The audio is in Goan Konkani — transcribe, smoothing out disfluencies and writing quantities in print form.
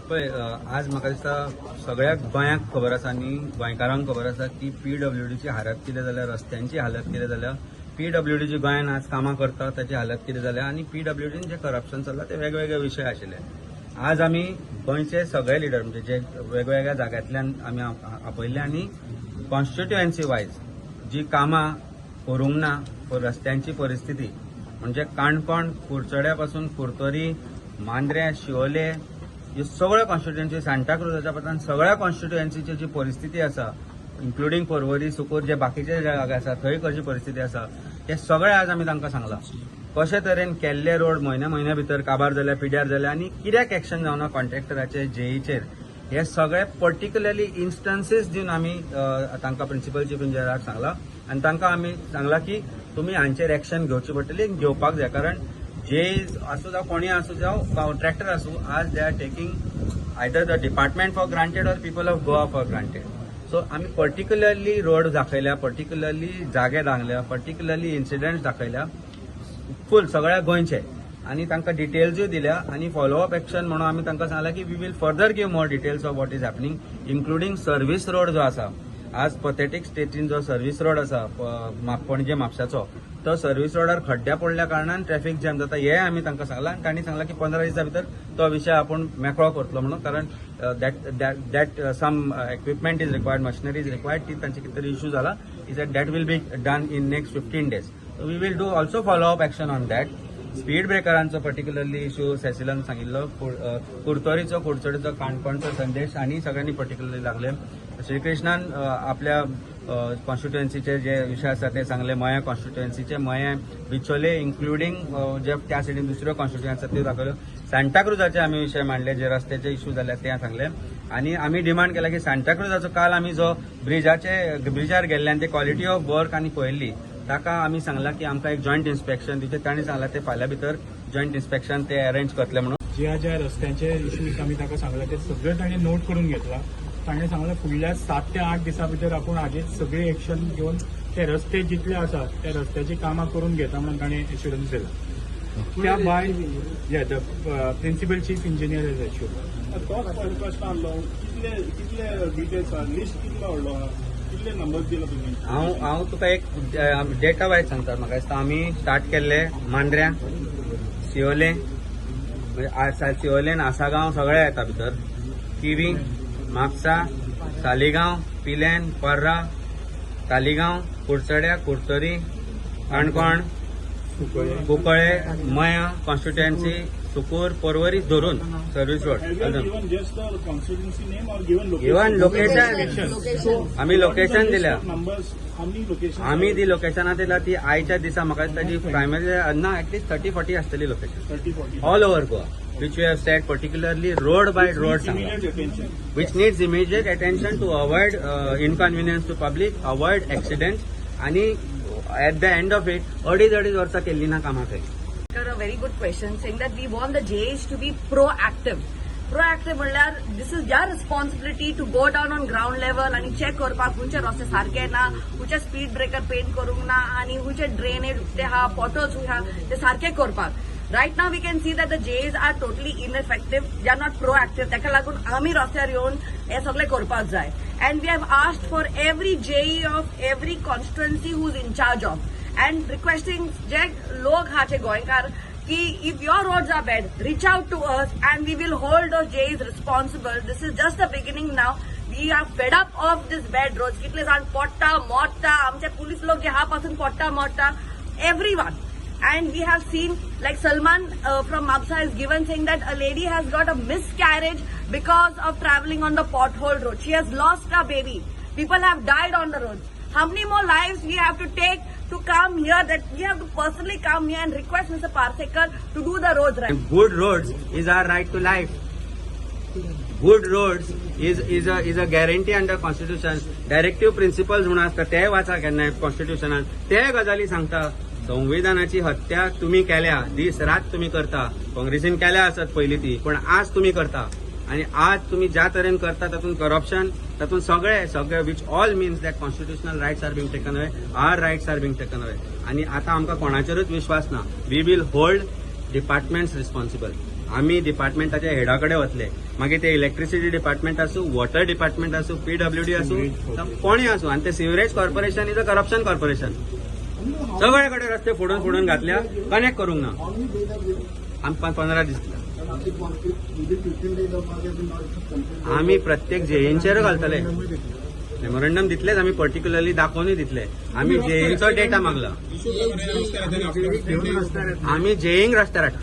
पळय, आज म्हाका दिसता सगळ्या गोंयाक खबर आसा आनी गोंयकारांक खबर आसा की पीडब्ल्यूडीची हालत कितें जाल्या, रस्त्यांची हालत कितें जाल्या, पीडब्ल्यूडी जी गोंयान आज कामां करता ताची हालत कितें जाल्या आनी पीडब्ल्यूडीन जे करप्शन चल्लां ते वेगवेगळे विशय आशिल्ले. आज आमी गोंयचे सगळे लिडर, म्हणजे जे वेगवेगळ्या जाग्यांतल्यान आमी आपयल्ले आनी कॉन्स्टिट्युएन्सी वायज जी कामां करूंक ना, रस्त्यांची परिस्थिती, म्हणजे काणकोण कुडचड्या पासून कुर्तोरी, मांद्रें, शिवोले ह्यो सगळ्यो कॉन्स्टिट्युएन्सी, सांताक्रुजाच्या पत्रान सगळ्या कॉन्स्टिट्युएन्सीची जी परिस्थिती आसा, इन्क्लुडींग पर्वरी, सुकूर, जे बाकीचे जागे आसा थंय कशी परिस्थिती आसा ते सगळे आज आमी तांकां सांगलां. कशे तरेन केल्ले रोड म्हयन्या म्हयन्या भितर काबार जाल्या, पिड्यार जाल्या आनी कित्याक एक्शन जावना कॉन्ट्रॅक्टराचे, जेईचेर, हे सगळे पर्टिक्युलरली इन्स्टन्सीस दिवन आमी तांकां प्रिन्सिपल चीफ इंजिनियराक सांगलां आनी तांकां आमी सांगलां की तुमी हांचेर एक्शन घेवची पडटली, घेवपाक जाय, कारण जे आसूं जावं कोणी आसूं जावं कॉन्ट्रॅक्टर आसूं, आज they are taking either the department for granted or people of Goa for granted. So आमी पर्टिक्युलरली रोड दाखयल्या, पर्टिक्युलरली जागे दाखयल्या, पर्टिक्युलरली इन्सिडंट्स दाखयल्या फूल सगळ्या गोंयचे आनी तांकां डिटेल्सूय दिल्या. आनी फॉलोअप एक्शन म्हणून आमी तांकां सांगलां की we will further give more details of what is happening, including service road जो आसा. आज पथेटीक स्टेटीन जो सर्वीस रोड आसा पणजे म्हापशाचो, तो सर्वीस रोडार खड्ड्या पडल्या कारणान ट्रॅफिक जॅम जाता हें आमी तांकां सांगलां आनी तांणी सांगलां की 15 दिसां भितर तो विशय आपूण मेकळो करतलो म्हणून, कारण that some equipment is required, machinery is required, ती तांचे कितें तरी इशू जाला. Is that will be done in next 15 days. We will do also follow up action on that. Speed ब्रेकरांचो particularly issue सेसिलान सांगिल्लो, कुर्तोरीचो, कुडचडेचो, काणकोणचो संदेश आनी सगळ्यांनी पर्टिक्युलरली लागले. श्रीकृष्णान आपल्या कॉन्स्टिट्युएन्सीचे जे विशय आसा ते सांगले, मया कॉन्स्टिट्युएन्सीचे, मया, बिचोले, इन्क्लुडींग जे त्या सायडीन दुसऱ्यो कॉन्स्टिट्युएन्सी आसा त्यो दाखयल्यो. सांताक्रुजाचे आमी विशय मांडले, जे रस्त्याचे इशू जाले ते सांगले आनी आमी डिमांड केला की सांताक्रुजाचो काल आमी जो ब्रिजार गेल्ले आनी ते क्वॉलिटी ऑफ वर्क आनी पळयल्ली, ताका आमी सांगलां की आमकां एक जॉयंट इन्स्पेक्शन दिवचें. तांणी सांगलां ते फाल्यां भितर जॉयंट इन्स्पेक्शन ते अरेंज करतले म्हणून. ज्या ज्या रस्त्यांचे इश्यूज आमी ताका सांगला ते सगळे ताणें नोट करून घेतला. ताणें सांगलें फुडल्या 7 ते 8 दिसां भितर आपूण हाजेर सगळे एक्शन घेवन ते रस्ते जितले आसात त्या रस्त्याची कामां करून घेता म्हणून ताणें एश्युरन्स दिला. त्या भायर yeah, the principal chief engineer is assure. तोच प्रश्न आहलो, कितले कितले डिटेल्स आहा, लिस्ट कितलो व्हडलो आहा, कितले नंबर दिला तुमी? हांव तुका एक डेटा वायज सांगता. म्हाका दिसता आमी स्टार्ट केल्ले मांद्र्यां, शिवोले, म्हणजे शिवोलेन आसागांव सगळे येता भितर, किवी, म्हापसा, सालिगांव, पिलेन, पर्रा, तालिगांव, कुडचड्या, कुडतरी, काणकोण, कुंकळे, मया कॉन्स्टिट्युएन्सी, सुकूर, पर्वरी धरून service road. Have you given just the constituency name or given location? Given location. आमी लोकेशन दिल्या. Numbers, how many location? आमी ती लोकेशनां दिल्या ती आयच्या दिसा म्हाका दिसता जी प्रायमरी ना, एटलिस्ट 30-40 आसतली location. 30-40. All over Goa, which we have said particularly road by road सांगला. Immediate attention. Which needs immediate attention to avoid inconvenience to public, avoid accidents आणि at the end of it अडीच अडीच वर्सां केल्ली ना कामां थंय. A very good question, saying that we want the JEs to be proactive. Proactive म्हणल्यार this is their responsibility to go down on ground level आणि चेक करपाक खंयचे रस्ते सारके ना, खंयचे स्पीड ब्रेकर पेंट करूंक ना आणि खंयचे ड्रेनेज ते आहा, पोटहोल्स आहा, ते सारके करपाक. Right now we can see that the JEs are totally ineffective, they are not proactive. ताका लागून आमी रस्त्यार येवन हे सगळे करपाक जाय and we have asked for every JE of every constituency who is in charge of and requesting जे लोक आहा जे गोंयकार की if your roads are bad, reach out to us and we will hold those JEs responsible. This is just the beginning now. We are fed up of this bad roads. कितले जाण पडटा, मोडटा, आमचे पुलीस लोक जे आहा पासून पडटा, मोडटा, everyone. And we have seen, like Salman from Mapsa has given, saying that a lady has got a miscarriage because of traveling on the pothole road. She has lost her baby. People have died on the roads. How many more lives we have to take to come here, that we have to personally come here and request Mr. Parsekar to do the roads right? Good roads is our right to life. Good roads is a guarantee under constitution. Directive principles म्हणून आसता, ते वाचा केन्नाय कॉन्स्टिट्युशनान, ते गजाली सांगता. संविधानाची हत्या तुम्ही केल्या, दीस रात तुम्ही करता. काँग्रेसीन केल्या आसत पयली ती, पण आज तुम्ही करता आणि आज तुम्ही ज्या तरेन करता तातूंत करप्शन, तातूंत सगळे सगळे, which all means that constitutional rights are being taken away, our rights are being taken away आणि आता आमकां कोणाचेरूच विश्वास ना. We will hold departments responsible. आमी डिपार्टमेंटाच्या हेडा कडेन वतले. मागीर ते इलेक्ट्रिसिटी डिपार्टमेंट आसूं, वॉटर डिपार्टमेंट आसूं, पीडब्ल्यूडी आसूं, कोणी आसूं. आनी ते sewerage corporation is a corruption corporation. सगळे कडेन रस्ते फोडून फोडून घातल्या, कनेक्ट करूंक ना. आमकां 15 दीस दिला. आमी प्रत्येक जेईंचेर घालतले मेमोरंडम दितलेच. आमी पर्टिक्युलरली दाखोवनूय दितले. आमी जेईचो डेटा मागला. आमी जेईंक रस्त्यार हाडटा.